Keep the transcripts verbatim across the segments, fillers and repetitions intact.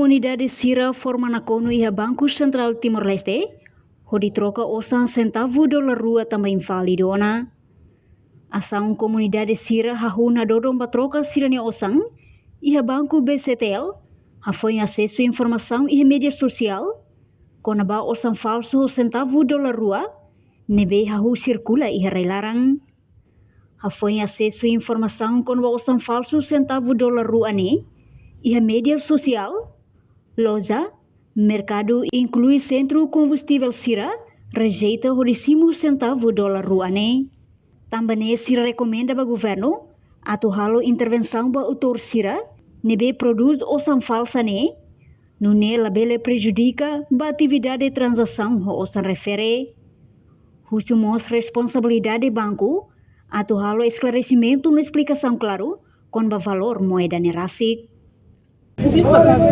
Komunidade sira forma nakonu iha Banku Sentrál Timor-Leste hodi troka osan sentavu dolar rua tanba inválidu ona. Asaun komunidade sira hahú nadodon ba troka sira-nia osan iha Banku B C T L hafoin asesu informasaun iha média sosiál kona-ba osan falsu ho sentavu dolar rua ne'ebé hahú sirkula iha rai-laran. Hafoin asesu informasaun kona-ba osan falsu sentavu dolar rua ne'e iha média sosiál, loja, merkadu, inklui sentru kombustivel sira rejeita hodi simu sentavu dolar rua ne'e. Tanba ne'e sira rekomenda ba governu atu halo intervensaun ba autór sira ne'ebé prodús osan falsa ne'e, nune'e labele prejudika ba atividade tranzasaun ho osan refere. Husu mós responsabilidade banku atu halo esklaresimentu no esplikasaun klaru kona-ba valór moeda ne'e rasik.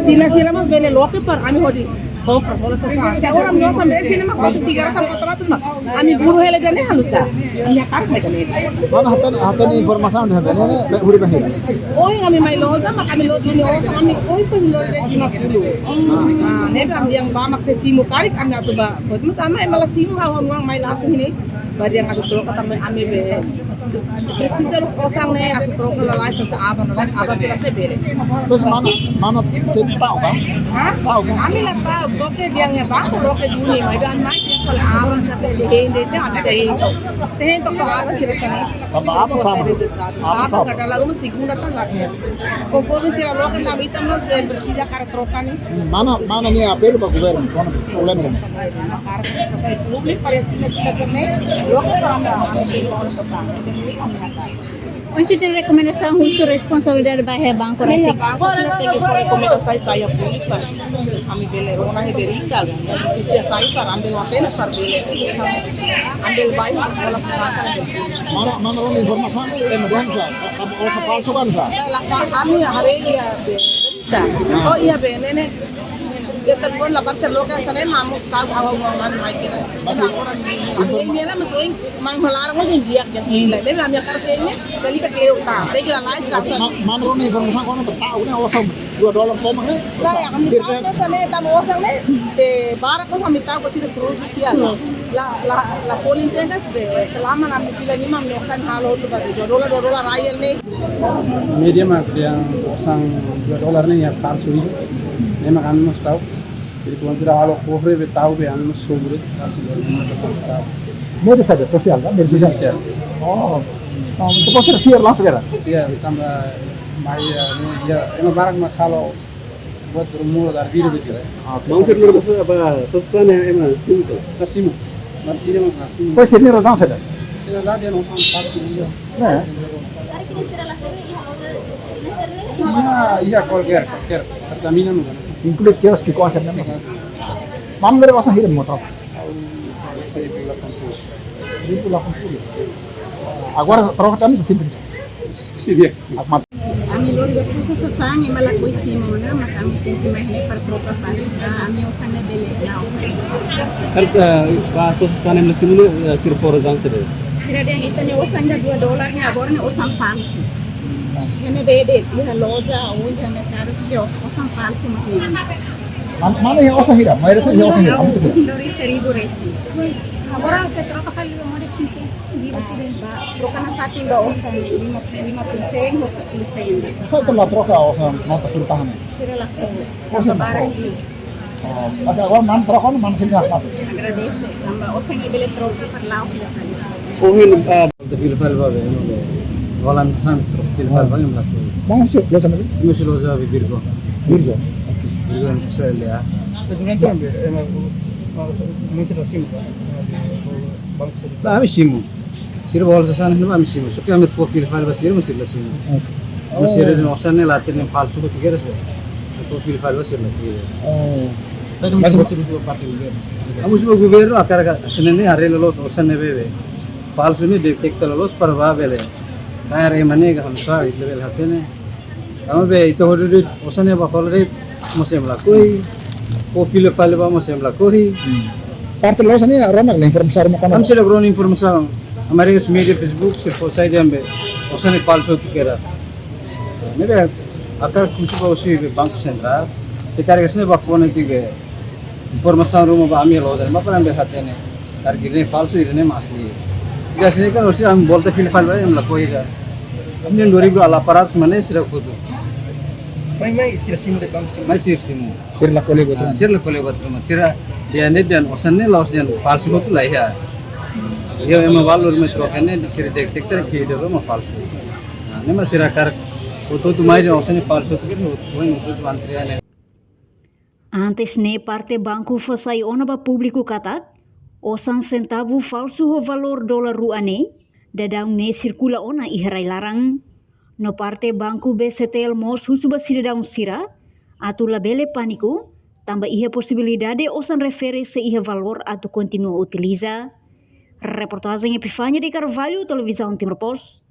Sira, sira mak bele loke para ami hodi. Ho, hola sasa. Se agora ami osan be sira mak hotu tiga ratus, empat ratus mak. Ami buru hela ida-ne'e halo sá. Ami hakarak mak ida-ne'e. Mana hatene, hatene informasaun dehan be ne'e, be huri be hela. Ohin ami mai loja mak ami loke nia osan ami ohin foin loke de'it lima puluh. Ah, ne'ebé ami dehan ba mak se simu karik ami atu ba. Foto mak sama ema la simu ha'u-nia oan mai langsung ne'e. Ba dehan atu troka tanba ami be. Presiza loos osan ne'e atu troka lalais osan aban, lalais aban sira sei bele. Terus mana, mana sente ta'uk ka? Hah? Ta'uk ka? Ami la ta'uk, só ke dehan iha banku loke duni, maibé ami mai dehan fali aban sira te hende te ami te hende. Te hende to'o aban sira hanesan ne'e. Tanba aban sama. Aban sama. Aban kada la ruma segunda tan la. Konforme sira loke tanba ita mós be presiza hakarak troka ne'e. Mana, mana nia apelu ba governu, kona-ba problema ne'e. Públiku para sira, sira hanesan ne'e, loke para ami, ami tenke ona total. Oinsá ita-nia rekomendasaun husu responsabilidade ba iha banku rasik? Banku sira tenke fó rekomendasaun sai iha públiku para ami bele rona iha berita, ita sai para ami bele hatene para bele, ami bele ba iha hola sira hanesan ne'e. Mana, mana rona informasaun ne'e, ema dehan sá, ka, ka, osan falsu kan sá? La, la, ami haree iha be. Tá. Oh, iha be ne'e. Iha telefone la parse loke hanesan ne'e, mamu tahu ha'u-nia oan mai ke. Mas agora ami, ami, ami, ami, mas ohin, mai malaran ohin dia yang hila. Ne'ebé ami hakarak ne'e, dali ka kleu ta. Te kira lain ka sa. Ma, mana rona informasaun kona-ba ta'uk ne'e osan dua dolar tomak ne'e? Nah, ya, kami tahu hanesan ne'e, tanba osan ne'e, te barak osan ami tahu ke sini fruit, ya. La, la, la polin tengas be, selama ami fila lima, ami osan halo tu ba, dua dolar, dua dolar real ne'e. Média mak dehan osan dua dolar ne'e iha falsu ne'e. Ne'e mak ami mós ta'uk. Jadi kuandu sira halo kofre be ta'uk be ami mós sobu de'it, falsu dua dolar ta'uk. Média saida, sosiál kan? Média sosiál. Sosiál. Oh. Oh, itu kau sira fiar langsung kan? Iya, tanba mai, ya, ya, ema barak mak halo buat rumur dari diri gitu ya. Oke. Bang Sir, menurut saya apa, sosa-sasán ne'e ema simu ka? La simu. La simu, la simu. Pois sira-nia razaun saida? Sira la dehan osan falsu ne'e. Ne'e? Iya, iya, kualkér, kualkér. Pertamina no kan. Inklui kios kios hanesan ne'e. Maun ne'e osan hira mak troka? Ha'u seribu delapan puluh. Seribu delapan puluh. Agora troka tan simples. Sira. Ami lori ba sosa-sasán ema lakohi simu ona, mak ami tenke mai ne'e para troka fali. Ah, ami osan ne'e bele la'o. Kan, eh, ba sosa-sasán ema la simu ne'e, eh, sira fó razaun saida? Sira dehan ita-nia osan ida dua dolar ne'e agora ne'e osan falsu. Ne'ebé de'it iha loja ou iha merkadu sira osan falsu mak ne'e. Man, mana iha osan hira? Maioria iha osan hira. Lori seribu resin. Agora ke troka fali ba modo simples. Ba, troka nafatin ba osan lima, lima puluh sen, osan puluh sen. Sá ita la troka osan nota sira tahan? Sira la fó. Osan barang di. Oh, mas agora maun troka, maun sente hakmatek? Agradese, tanba osan ne'e bele troka para la'o fila fali. Ohin, ah, fila fali ba be, no be. Holan sasán troka fila fali ba, no be. Maun husi loja ne'ebé? Husi loja be Virgo. Virgo. Oke. Virgo yang saya lihat. Durante be, eh, maun sira simu. Banku sira. Ba, ami simu. Sira bolu sasán ne'e ami simu. Só ke ami fó fila fali ba sira, mas sira la simu. Oke. Mas sira dehan osan ne'e la hatene falsu ka tiga ratus be. Fó fila fali ba sira la tiga. Oh. Mas husu ba parte governu? Ami husu ba governu, hakarak hanesan ne'e haree loloos osan ne'ebé be falsu ne'e deteta loloos para ba bele. Karik ema ne'e ka hamsa, ita bele hatene. Tanba be ita hola de'it, osan ne'e ba hola de'it, mós ema lakohi. Fó fila fali ba mós ema lakohi. Hmm. Parte loja ne'e rona la informasaun mak kona? Ami seidauk rona informasaun. Ami haree iha média Facebook, sira fó sai dehan be osan ne'e falsu tiga ratus. Ne'ebé hakarak husu ba husi be Banku Sentrál. Se karga sira-ne'e bá fó netik informasaun ruma ba ami loja, mak para ami bele hatene. Karga ida-ne'e falsu, ida-ne'e mak asli. Ida sira-ne'e kan orsida ami volta fila fali ba, ami lakohi ida. Ami dua ribu ala paratus mane sira kotu. Mai, mai, sira simu de'it, bang, simu. Mai sira simu. Sira lakohi buat. Ah, sira lakohi buat ruma. Sira dehan ne'e, dehan osan ne'e la'ós dehan falsu hotu, laiha. Iha ema balu ruma troka ne'e, sira detekta katak ida ruma falsu. Ah, ne'e mak sira karik hotu-hotu mai dehan osan ne'e falsu hotu, kira hotu-hotu antrian ne'e. Antes ne'e parte banku fó sai ona ba públiku katak, osan sentavu falsu ho valór dolar rua ne'e, daudaun ne'e sirkula ona iha rai-laran. No parte banku B C T L mós husu ba sidadaun sira atu labele pániku, tanba iha posibilidade osan refere sei iha valór atu kontinua utiliza. Reportajen Epifania de Carvalho, Televizaun Timor Post.